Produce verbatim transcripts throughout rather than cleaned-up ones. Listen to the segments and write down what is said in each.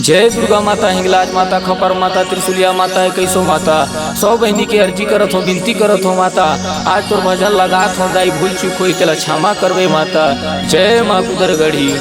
जय दुर्गा माता, हिंगलाज माता, खपर माता, त्रिशूलिया माता, इकैसो माता, सौ बहिनी के अर्जी करत हो, विनती करत हो माता, आज तोर भजन लगात हो दाई, भूल चूक होई तेला क्षमा करबे माता। जय माँ कुदरगढ़ी।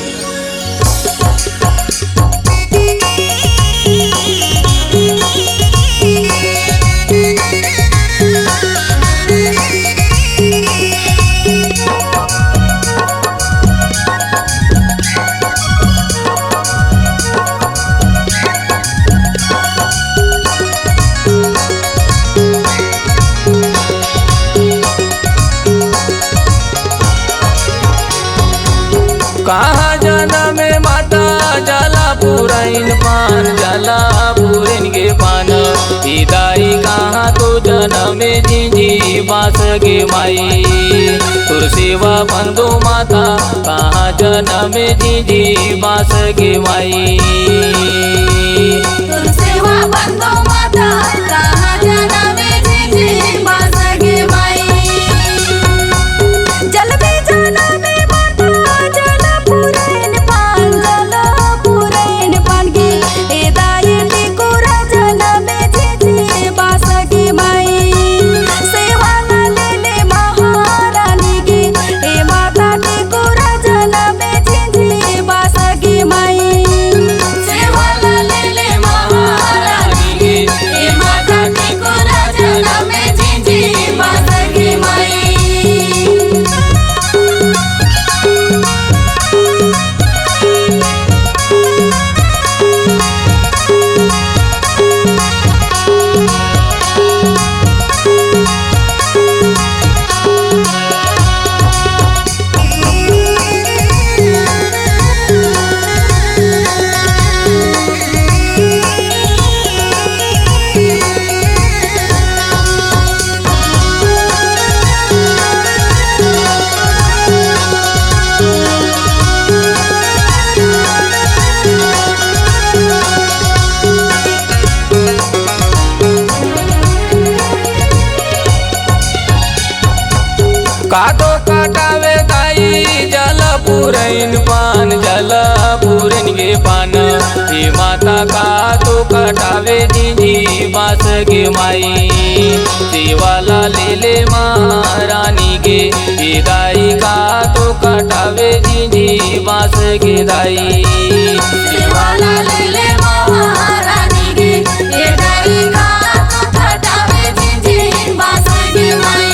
कहाँ जनम ए माता, जला पुरैन पान, जला पुरैन के पान। ए दाई कहाँ तो जनम ए झिंझी बास के माई। तोर सेवा बंदो माता, कहाँ जनम ए झिंझी बास के माई। तोर सेवा बंदो माता, कहाँ जनम ए झिंझी बास के माई। जल भी जनम ए माता, जला पुरैन पान, जला पुरैन पान गे। ए दाई टिकोरा जनम ए झिंझी बास के माई। सेवा ला ले ले महारानी गे, ए माता टिकोरा जनम ए झिंझी बास के माई। सेवा ला ले ले महारानी गे, ए माता टिकोरा जनम ए झिंझी बास के माई। कातो कटावे दाई जला पुरैन पान, जला पुरैन के पान। ए माता कातो कटावे झिंझी बास के माई। सेवा ला ले ले महारानी गे, ए दाई कातो कटावे झिंझी बास के दाई। सेवा ला ले ले महारानी गे, ए दाई कातो कटावे झिंझी बास के माई।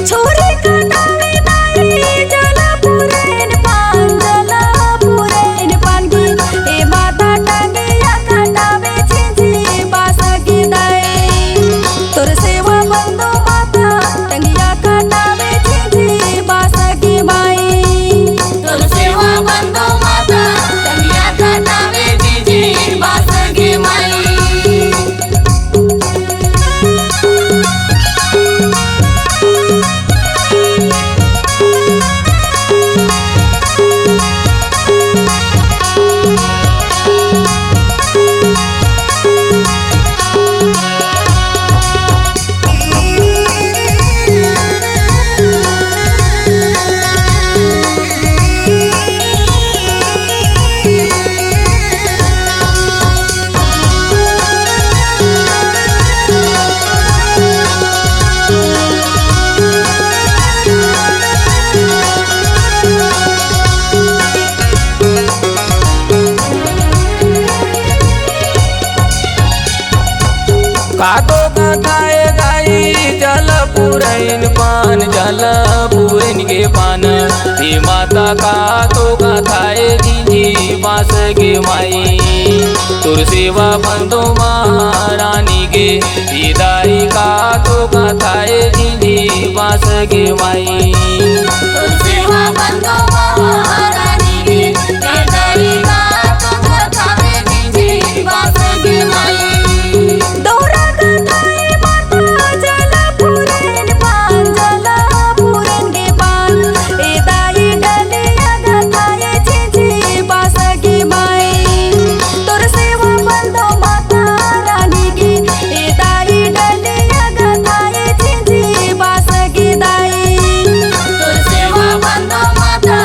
छोरी कटावे दाई जला पुरैन पान, जला पुरैन पान गे। ए माता टंगिया कटावे झिंझी बास के दाई। तोर सेवा बंदो माता, टंगिया कटावे झिंझी बास के माई। तोर सेवा बंदो माता, टंगिया कटावे झिंझी बास के माई। कातो कथाए दाई जला पुरैन पान, जला पुरैन के पान। ए माता कातो कथाए झिंझी बास के माई। तोर सेवा बंदो महारानी गे, ए दाई कातो कथाए झिंझी बास के माई। तोर सेवा बंदो महारानी गे, ए दाई कातो कथाए झिंझी बास के माई। दौरा कथाए माता जला पुरैन पान, जला पुरैन के पान। ए दाई डलिया कथाए झिंझी बास के माई। तोर सेवा बंदो माता रानी गे, ए दाई डलिया कथाए झिंझी बास के दाई। तोर सेवा बंदो माता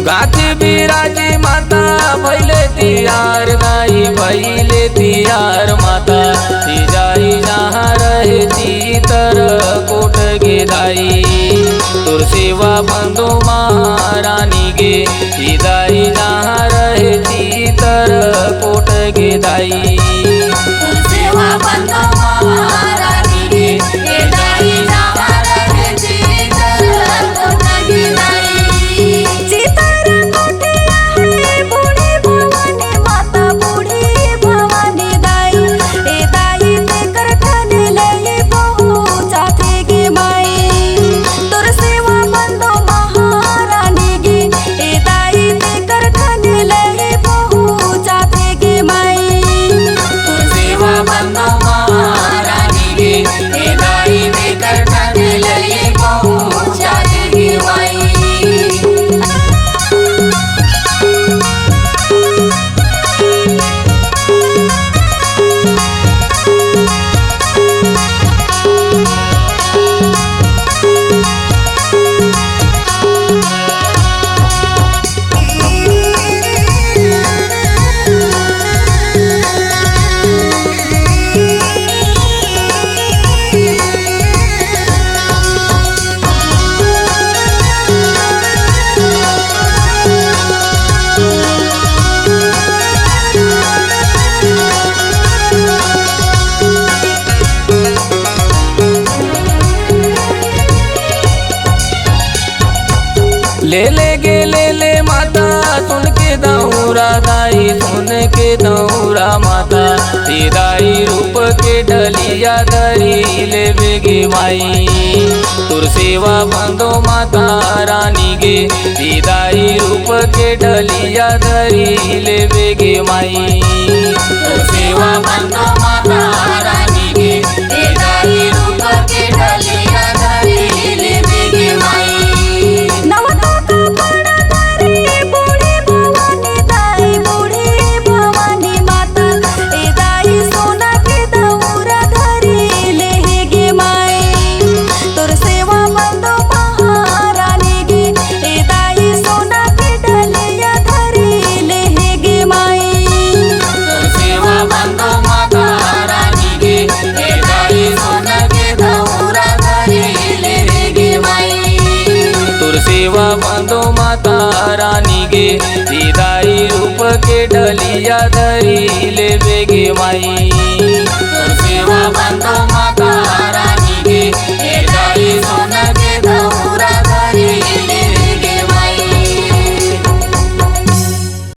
गाती बिराजी माता भैले तियार दाई, भैले तियार माता। सिजाई जहाँ रहे चितरकोट गे दाई, तोर सेवा बंदो महारानी गे। सिजाई जहाँ रहे चितरकोट गे दाई। तोर सेवा बंदो महारानी गे, ए दाई जहाँ रहे चितरकोट गे दाई। चितरकोट हे बूढ़ी भवानी माता, बूढ़ी भवानी दाई, ए दाई तेकर ठन ले पहुँचाथे गे माई। तोर सेवा बंदो महारानी गे, ए दाई तेकर ठन ले पहुँचाथे गे माई। तोर सेवा बंदो महारानी गे, ए दाई तेकर ठन ले पहुँचाथे गे माई। ले ले गे ले ले माता, सुन के दौरा दाई, सुन के दौरा माता। ए दाई रूप के डलिया धरी लेबे गे माई, तोर सेवा बंदो माता रानी गे। ए दाई रूप के डलिया धरी लेबे गे माई, तोर सेवा बंदो माता रानी गे। ए दाई रूप के डलिया धरी लेबे गे माई। नवा तो कपड़ा धरी बूढ़ी भवानी दाई, बूढ़ी भवानी माता। ए दाई सोना के दौरा धरी लेहे गे माई, तोर सेवा बंदो महारानी गे। ए दाई सोना के डलिया धरी लेहे गे माई, तोर सेवा बंदो माता रानी गे। ए दाई सोना के दौरा धरी लेहे गे माई, तोर सेवा बंदो माता रानी गे। ए दाई रूप के डलिया धरी